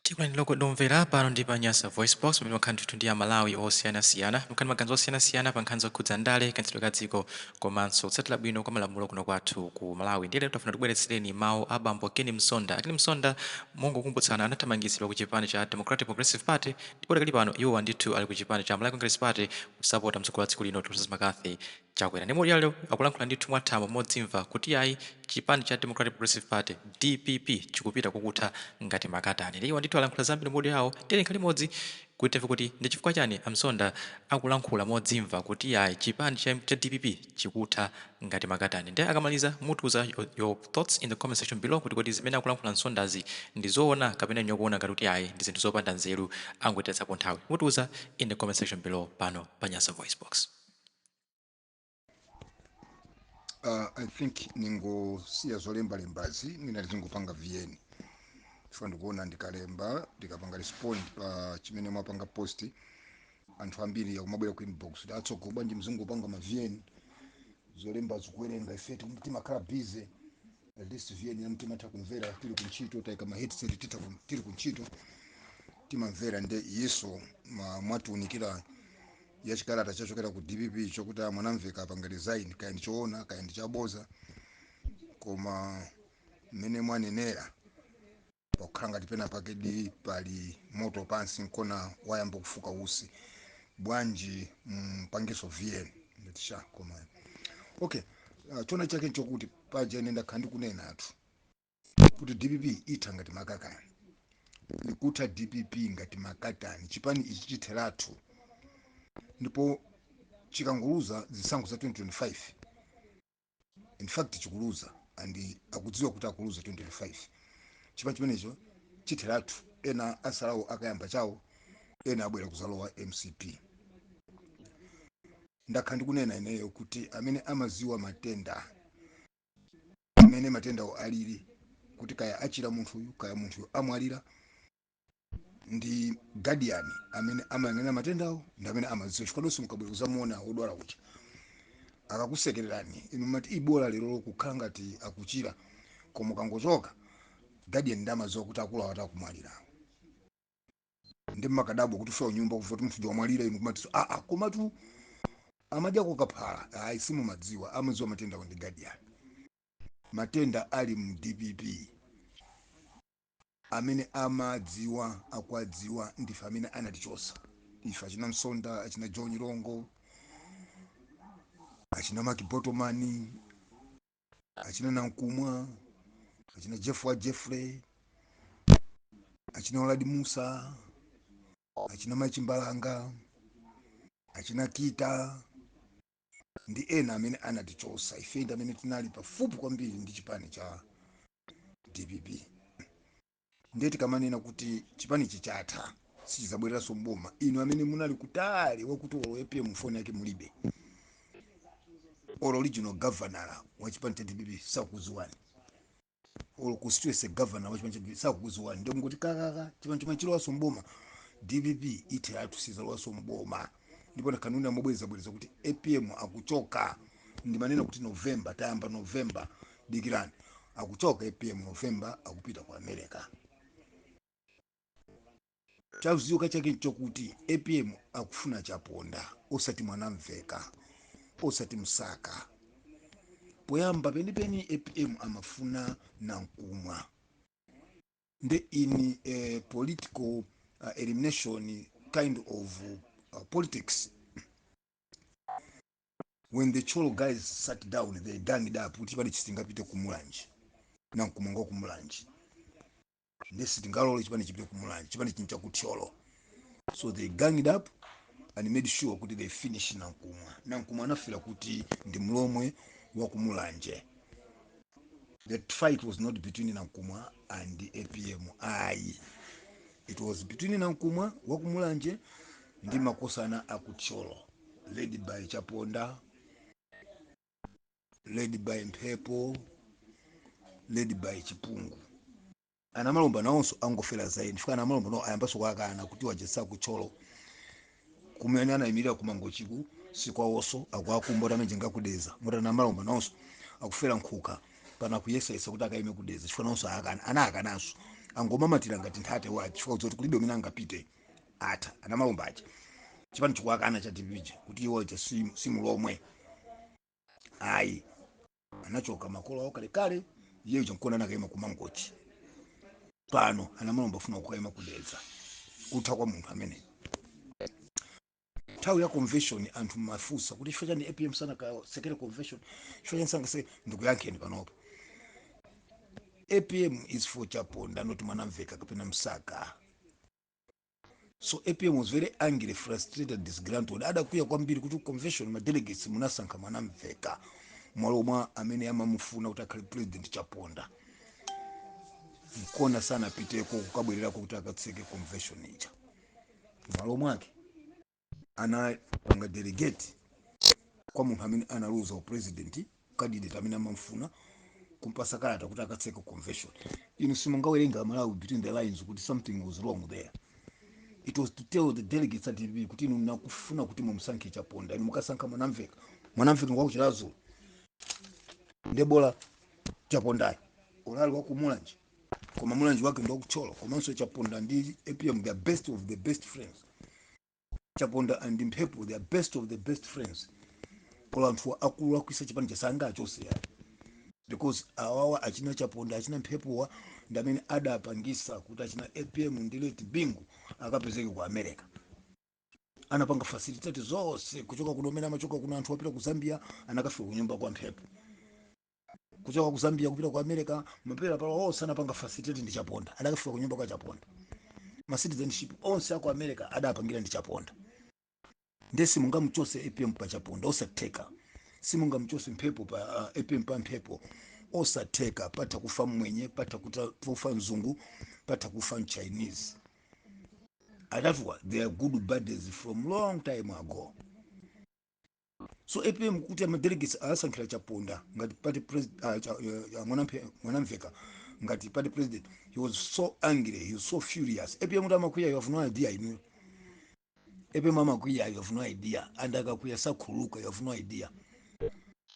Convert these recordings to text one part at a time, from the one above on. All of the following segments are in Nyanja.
Tikulandira okondedwa omvera pano ndi pa Nyasa VoiceBox, pamene makhala ndithu ndi Amalawi osiyanasiyana, mkhani maganizo osiyanasiyana pa nkhani zokhudza ndale, kayendetsedwe ka dziko komanso kutsatira bwino kwa malamulo kuno kwathu ku Malawi. Ndiye lero tafuna tibweretsereni mawu a bambo Ken Msonda. A Ken Msonda, mongokumbutsana, anathamangitsidwa ku chipani cha Democratic Progressive Party, ndipo pakali pano iwowa ndithu ali ku chipani cha Malawi Congress Party kusapota mtsogoleri wa dziko lino, Dr McCarthy Chakwera. Ndipo lero akulankhula ndithu mwathambo, modzimva kuti ayi, chipani cha Democratic Progressive Party, DPP, chikupita kukutha ngati makatani. Iwo ndithu alankhula zambiri mu audio yawo. Tiyeni tikhale limodzi kuti timve kuti ndi chifukwa chani a Msonda akulankhula modzimva kuti ayi, chipani cha DPP chikutha ngati makatani. Ndiye akamaliza mutiuza your thoughts in the comment section below kuti kodi zimene akulankhula Msondazi ndi zoona kapena mukuona ngati kuti ayi, ndi zinthu zopanda nzeru, angotetsapo nthawi. Mutiuza in the comment section below pano pa Nyasa Voice Box. I think ningosiya zolembalembazi, mwina tizingopanga VN, chifukwa ndikuona ndikalemba, ndikapanga respond pa chimene mwapanga post, anthu ambiri akumabwera ku inbox kuti, "Atsogo, bwanji mzingopanga ma VN? Zolemba zikuwerenga ife timakhala busy. At least VN yanu timatha kumvera tili kuntchito, tayika ma headset, tili kuntchito timamvera." Nde iyiso mwatiunikira ya chikalata chachokera ku DPP chokuti a Mwanamveka apanga resign, kaya ndi choona kaya ndi chaboza, koma mmene mwanenera pakukhala ngati pena pakedi pali moto pansi, nkona wayamba kufuka usi. Bwanji mpangiso VN? Ndati sha, koma okay. Chona chake nchokuti paja ine ndakhala ndikunena athu kuti DPP itha ngati makatani, ikutha DPP ngati makatani. Chipani ichi chitheratu, ndipo chikangoluza zisankho za 2025, in fact chikuluza and akudziwa kuti akuluza 2025, chipani chimenecho chitheratu. Ena asalawo akayamba chawo, ena abwera kuzalowa MCP. Ndakhala ndikunena ineyo kuti amene amaziwa matenda, amene matendawo alili, kuti kaya achira munthuyu kaya munthuyu amwalira, ndi guardian. Amene amayang'anira matendawo ndi amene amaziwa, chifukwa donse mukabwera kuzamuona wodwala uja, akakusekererani inu mati ibola lero kukhala ngati akuchira, koma ukangochoka, guardian ndi amaziwa kuti akulu awo atakumwalira. Ndi mmakadabwa kuti fika nyumba kuva kuti munthu wamwalira, inu kumati, "Aa, komatu amadya kokaphala." Ayi, simumadziwa. Amadziwa matendawo ndi guardian. Matenda ali mu DPP, amene amadziwa, akwadziwa ndife amene anatichosa ife, achina Msonda, achina John Longo, achina Maki Botomani, achina Nankumwa, achina Jeff wa Jeffrey, achina Oladi Musa, achina Machimbalanga, achina Kita ndi ena amene anatichosa ife, ndi amene tinali pafupi kwambiri ndi chipani cha DPP. Ndiye tikamanena kuti chipanichi chatha, sichizabwereranso mboma, inu amene munali kutali, wakuti olo APM foni yake mulibe, olo regional governor wa chipani cha DPP sakukuziwani, olo constituency governor wa chipani cha DPP sakukuziwani, ndiye mungoti kakaka chipani chomwe chilowanso mboma? DPP itheratu, sizalowanso mboma. Ndipo ndakhanuna mobwerezabwereza kuti APM akuchoka. Ndimanena kuti November, tayamba November, dikirani, akuchoka APM November, akupita ku America. Chaziwika chake nchokuti APM akufuna Chaponda, osati Mwanamveka, osati Msaka. Poyamba penipeni APM amafuna Nankumwa. Nde in a political elimination kind of politics, when the Thyolo guys sat down, they ganged up kuti chipani chisingapite kumulanje, Nankumwa ngo kumulanje, nde sitingalole chipani chipite kumulanje, chipani chini chakuthyolo. So they ganged up and made sure kuti they finish Nankumwa. Nankumwa anafira kuti ndi mlomwe wa kumulanje. The fight was not between Nankumwa and APM, ayi, it was between Nankumwa wa kumulanje ndi makosana akuthyolo, led by Chaponda, led by Mphepo, led by Chipungu. Anamalomba nawonso angofera zaini, chifukwa anamalomba no ayambanso kuakana kuti wajesa kuthyolo kumene anayimirira kumangochiku sikwawonso, akuakumba kuti amene ngakudeza moti anamalomba nawonso akufera nkhuka pana kuyesayesa kuti akayime kudeza, chifukwa nawonso akana, anaakananso. Angomamatira ngati nthate wa chifukwa zoti kulibe umene angapite. Atha anamalomba aja, chipani chikuwakana cha DPP kuti iwo aja simulomwe ayi, anachoka makolo awo kalekale. Iyeyo chankona anakayima kumangochi, pano anamalomba afuna kukayima kudedza. Kutha kwa munthu amene nthawi ya convention anthu mafunsa kuti chifukwa chani APM sanakasekere convention, chifukwa chani sangaseke. Ndikuyankheni panopo, APM is for Chaponda, not Mwanamveka kapena Msaka. So APM was very angry, frustrated, disgruntled. Adakwiya kwambiri kuti convention ma delegates munasankha Mwanamveka mwalo mwa amene amamufuna kuti akhale president, Chaponda. Mkona sana apiteko kukabwererako kuti akatseke convention ija. Mwalo mwake anapanga delegate kwa munthu amene analuza upresident candidate amene amamfuna, kumpasa kalata kuti akatseke convention. Inu simungawerenga Malawi between the lines kuti something was wrong there? It was to tell the delegates at DPP kuti inu nakufuna kuti mumusankhe Chaponda, inu mukasankha Mwanamveka. Mwanamveka ngwakuchirazo, ndebola Chapondayo ulali wakumulanje, koma Mulanje wake ndwakuThyolo. Komanso Chaponda ndi APM, they are best of the best friends. Chaponda and Mphepo, they are best of the best friends. Kola anthu akulu akuisa chipani chasanga achonse yani, because awawa achina Chaponda, achina Mphepowa ndi amene adapangisa kuti achina APM ndi late Bingu akapezeke ku America. Anapanga facilitate zonse kuchoka kuno. Amene amachoka kuno anthu apita ku Zambia, anakafika kunyumba kwa Mphepo. Kuchoka ku Zambia kupita ku America, mapera palo onse anapanga facilitate ndi Chaponda, adakafika kunyumba kwa Chaponda. Ma citizenship onse aku America adapangira ndi Chaponda. Ndiye simungamuchose APM pa Chaponda, osatheka. Simungamuchose Mphepo pa APM pa Mphepo, osatheka. Patha kufa mwenye, patha kufa mzungu, patha kufa mchinese, atatuwa they are good buddies from long time ago. So APM kuti ama delegates asankhira Chaponda ngati party president, Mwanamveka ngati party president, he was so angry, he was so furious. APM kuti amakwiya, you have no idea. Inuyo, APM amakwiya, you have no idea, and akakwiya sakhuluka, you have no idea.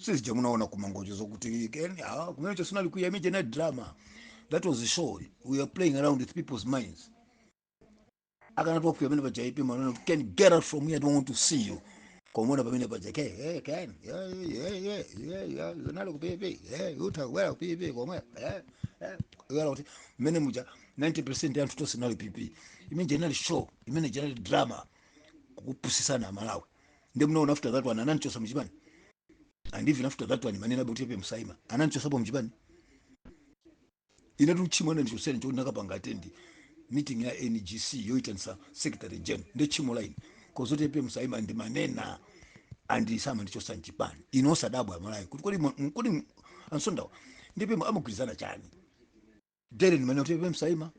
Sizija munaona kumangocho zokuti ken ah kumene sinali kwiya, imene na drama. That was a show, we are playing around with people's minds. Akanati wakwiya pamene paja APM anaona, "Ken, get out from here, I don't want to see you." Komona pamene paja ke, "Hey Ken, yeah, unali ku PP, yeah, utha kubwera ku PP komwe, yeah." Kubwera kuti mmene muja 90% ya anthu tonse nali PP. Imene inali show, imene inali drama, kukupusisana Amalawi. Ndi munaona after that one anandichosa mchipani, and even after that one manena kuti APM saima, anandichosapo mchipani. Ine tuchimo anandichosera nchoti nakapanga attend meeting ya NGC yoitanisa secretary general. Ndi tchimo line kozoti APM saima ndi manena andisama ndichosa mchipani. Ine osadabwa Amalawi kuti kodi ansondawa ndi APM amagwirizana chani? Dere ndimanena kuti APM saima,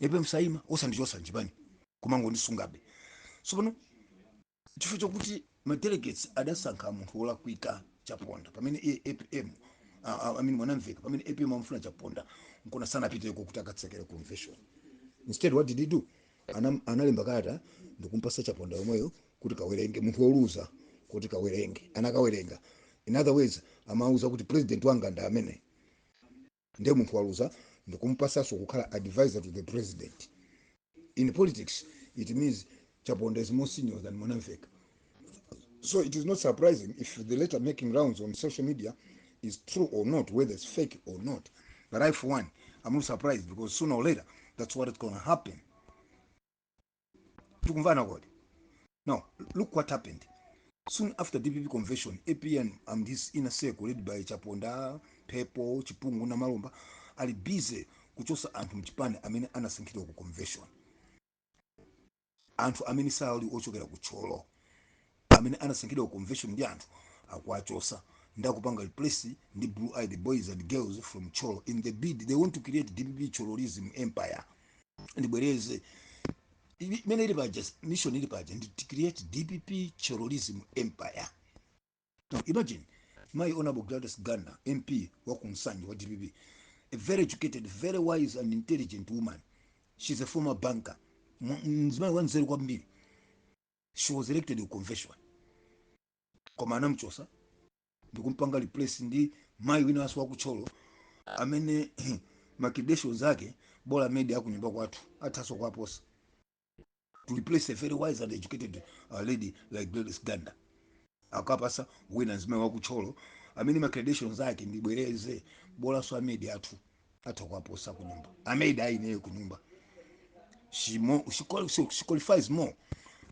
APM saima, osandichosa mchipani, kumangondisungabe. So pano chifukwa chokuti ma delegates adasankha munthu wolakwika, Chaponda, pamene iye APM, I mean Mwanamveka, pamene APM amfuna Chaponda, nkona sanapiteko kuti akatsekere convention. Instead, what did he do? Analemba kalata ndikumpasa Chaponda yomweyo kuti kawerenge, munthu woluza, kuti kawerenge. Anakawerenga. In other words, amauza kuti president wanga ndi amene. Ndiye munthu waluza ndikumpasanso kukhala advisor to the president. In politics, it means Chaponda is more senior than Mwanamveka. So it is not surprising if the letter making rounds on social media is true or not, whether it's fake or not. But I, for one, I'm not surprised, because sooner or later that's what is going to happen. Tikumvana kodi? Now look what happened. Soon after DPP convention, APM and his inner circle led by Chaponda, Pepo, Chipungu na Malomba ali busy kuchosa anthu mchipani amene anasankhidwa ku convention, anthu amene sali ochokera ku Thyolo, amene anasankhidwa ku convention ndi anthu akuachosa ndakupanga replace ndi blue eyed boys and girls from Thyolo. In the bid, they want to create DPP Cholorism empire. Ndibwereze, imene ili paja, mission ili paja ndi to create DPP Cholorism empire. Now imagine my Honorable Gladys Ganda, MP wa kunsanje wa DPP, a very educated, very wise and intelligent woman. She's a former banker, mzimayi wanzeru kwambiri. She was elected ku convention, koma anamuchosa ndikumpanga replace ndi mayi winanso wakutcholo amene ma credentials ake Bola maid akunyumba kwathu athaso kwaposa to replace a very wise and educated lady like Gladys Ganda. Akapasa wina mzimayi wakutcholo amene ma credentials ake, ndibwereze, bolanso a maid athu atha kuwaposa kunyumba. A maid aineyo kunyumba, she qualifies more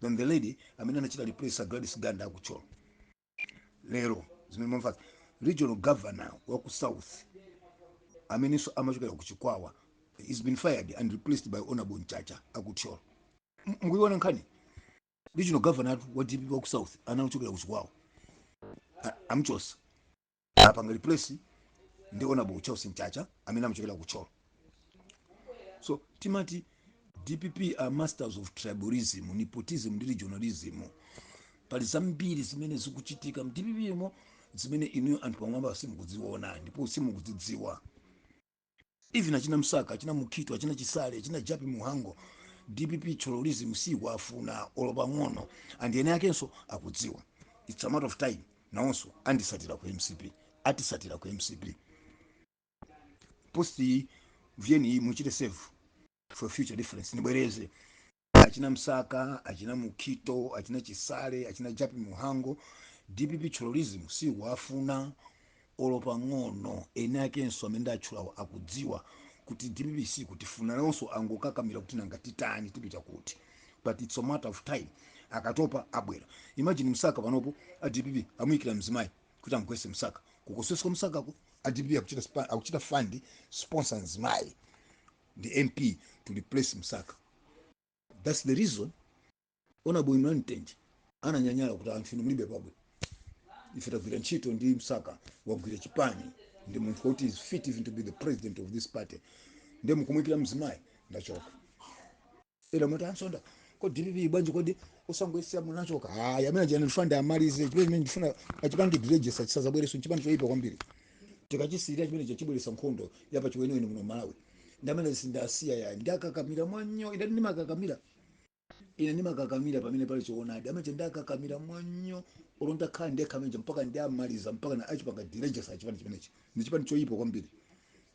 than the lady amene anachita replace Gladys Ganda akutcholo. Lero zimene mwamva, regional governor waku South amenenso amachokera ku Chikwawa is been fired and replaced by Honorable Mchacha akutcholo. Mukuiona nkhani? Regional governor atu wa DPP waku South anachokera ku Chikwawa, amchosa, apanga replace ndi Honorable Charles Mchacha amene amachokera ku Thyolo. So timati DPP are masters of tribalism, nepotism ndi regionalism. Pali zambiri zimene zikuchitika mu DPP mo zimene inuyo anthu pamwamba simukudziona ndipo simukuzidziwa. Even achina Msaka, achina Mukhito, achina Chisale, achina Japi Muhango, DPP chololism sikuafuna olo pang'ono, and ene akenso akudziwa. It's a matter of time, nawonso andisatira ku MCP, atisatira ku MCP. Post iyi, VN iyi, muchite save for future reference. Nibwereze, achina Msaka, achina Mukhito, achina Chisale, achina Japi Muhango, DPP chololism sikuafuna olo pang'ono. Ene akenso amene ndatchulawo akudziwa kuti DPP sikutifuna, nawonso angokakamira kuti nanga titani, tipita kuti? But it's a matter of time, akatopa abwera. Imagine Msaka panopo a DPP amuyikira mzimayi kuti amugwese Msaka. Kukoseswa Msakako, a DPP akuchita fund sponsor mzimayi ndi MP to replace Msaka. That's the reason Honorable Imran Tenje ananyanyala kuti anthu inu mulibe pabwe, ife tagwira ntchito ndi Msaka, wagwira chipani, ndi munthu woti is fit even to be the president of this party, ndiye mukumwikira mzimayi, ndachoka. Ila mati ansonda ko DPP bwanji, kodi usangoisiya munachoka? Hayi, amene ajana ndifuna ndiamalize chimene chimene ndifuna achipange deregister, chisazabwereso. Chipani choyipa kwambiri, tikachisiyira chimene chachibweresa nkhondo yapa chiweniweni muno Malawi. Ndi amene sindasiya ya, ndakakamira mwanyo. Ine ndimakakamira, ine ndimakakamira pamene pali choonadi. Amene ndakakamira mwanyo, olo ndakhala ndekha amenje mpaka ndiamaliza, mpaka na achipanga deregister chipani chimenechi. Ndi chipani choyipa kwambiri,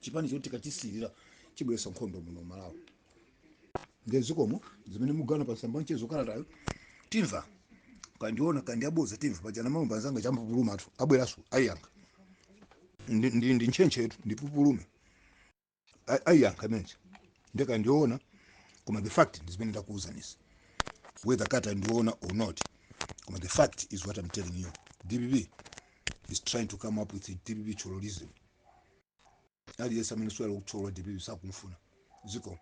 chipani choti tikachisiyira chibweresa nkhondo muno Malawi. Ngezikomo zimene mugana pa nsamba mchezo kalatayo, timva kandiona kandiaboza, timva pajana malumba anzanga champupuluma atu abweraso ayiyankha. Ndi ntchentchetu, ndipupulume, ayiyankha imenechi ndikandiona. Koma the fact ndi zimene ndakuwuzanisi, whether kata ndiona or not, koma the fact is what I'm telling you: DPP is trying to come up with a DPP chololism. Aliyense amene swera kutchola, DPP sakumfuna. Ziko.